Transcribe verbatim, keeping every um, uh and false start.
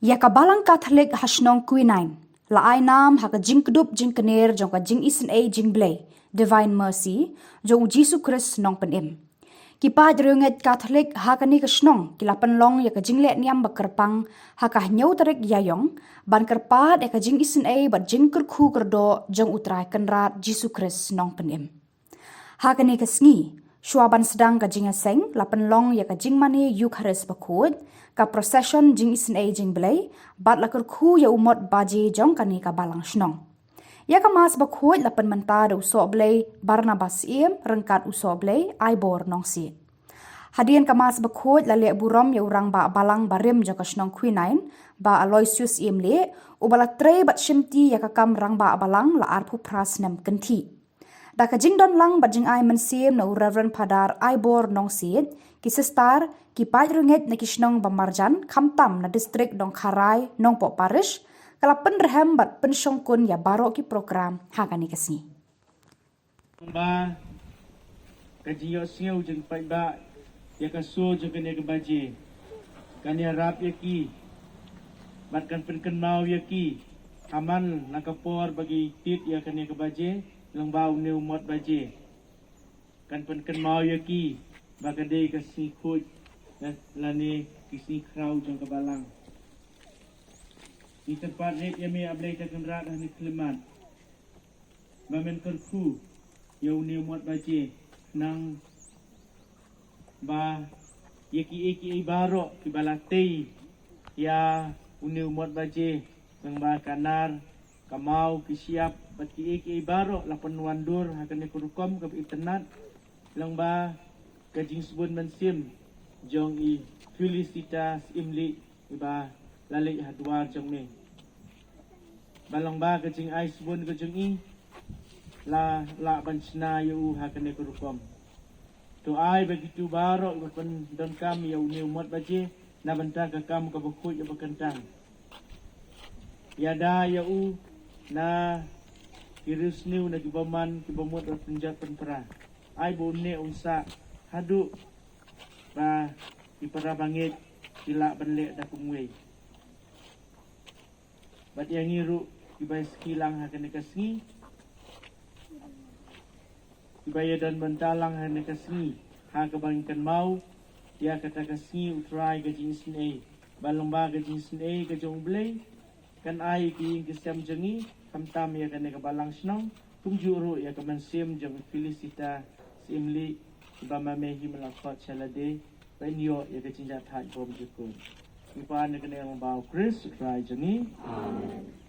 Ïa ka Balang Katholik ha shnong Quinine la ai nam ha ka jingkdup jingkner jong ka jingisynei jingblei, Divine Mercy, jong u Jisu Khrist Nongpynim. Ki paid riewngeit Katholik ha kane ka shnong ki la pynlong ïa ka jingleh niam ba kyrpang ha ka hynñiew tarik Ïaïong, ban kyrpad ïa ka jingisynei bad jingkyrkhu kyrdoh jong u Trai Kynrad Jisu Khrist Nongpynim. Ha kane ka sngi, shuwa ban sdang ka jingïaseng, la pynlong ïa ka jingmane Ïukharist bakhuid, ka procession jingisynei jingblei, bad la kyrkhu ïa u mot baje jong kane ka balang shnong. Ïa ka Mass bakhuid la pynmynta da u Sohblei Barnabas Syiem ryngkat u Sohblei Aibor Nongsiej. Hadien ka Mass bakhuid la leh burom ïa u Rangbah Balang barim jong ka shnong Quinine, Bah Aloysius Syiem Lieh, uba la trei bad shimti ïa ka kam Rangbah Balang la arphew phra snem kynthih. Da ka jingdon lang bad jingai mynsiem na u Reverend Phadar Aibor Nongsiej, ki sister, ki paid riewngeit na ki shnong ba marjan, khamtam na distrik Nongkharai, Nongpoh Parish, ka la pynrhem bad pynshongkun ïa baroh ki program ha kane ka sngi. Ba ka jingïohsngew jong ki paidbah ïa ka sur jong kane ka baje kan ïarap ïa ki bad kan pynkynmaw ïa ki ha man la ka por ba ki tied ïa kane ka baje, lyngba une u mot baje. Kan pynkynmaw ïa ki ba ka dei ka sngi khuid la, lane ki sngi khraw jong ka balang. Ngi kyrpad rit ïa me, A Blei Trai Kynrad, ha kane ka khyllipmat ba men kyrkhu ïa une u mot baje, khnang ba ïa kiei kiei baroh kiba la tei ïa une u mot baje, lyngba ka nar, ka maw, ki shyiap bad kiei kiei baroh la pynwandur ha kane ka rukom kaba itynnad, lyngba ka jingsbun mynsiem jong i Felicita Syiem Lieh, iba la leit ha dwar jong me. Ba lyngba ka jingai sbun ka jong i la lah ban shna ïa u ha kane ka rukom. To ai ba kito baroh kiba pyndonkam ïa une u mot baje na bynta ka kam kaba khuid kaba kyntang. Ïada ïa u na ki riewsniew, na ki bymman, ki bamut bad pynjot pynpra. Ai ba une un sah haduh ba ki para bangeit ki lah ban leh da kumwei. Bad ïa ngi ruh kiba ïaskhi lang ha kane ka sngi, kiba ïadon bynta lang ha kane ka sngi, ha kaba ngi kynmaw ïa kata ka sngi U Trai ka jingisynei, ba lyngba ka jingisynei ka jong U Blei kan ai ïa ki ïing ki sem jong ngi, khamtam ïa kane ka balang shnong, kumjuh ruh ïa ka mynsiem jong i Felicita Syiem Lieh, iba ma me hi me la khot sha lade, ba in ïoh ïa ka jingjahthait bymjukut. Ngi pan ïa kane lyngba U Khrist U Trai jong ngi. Amen.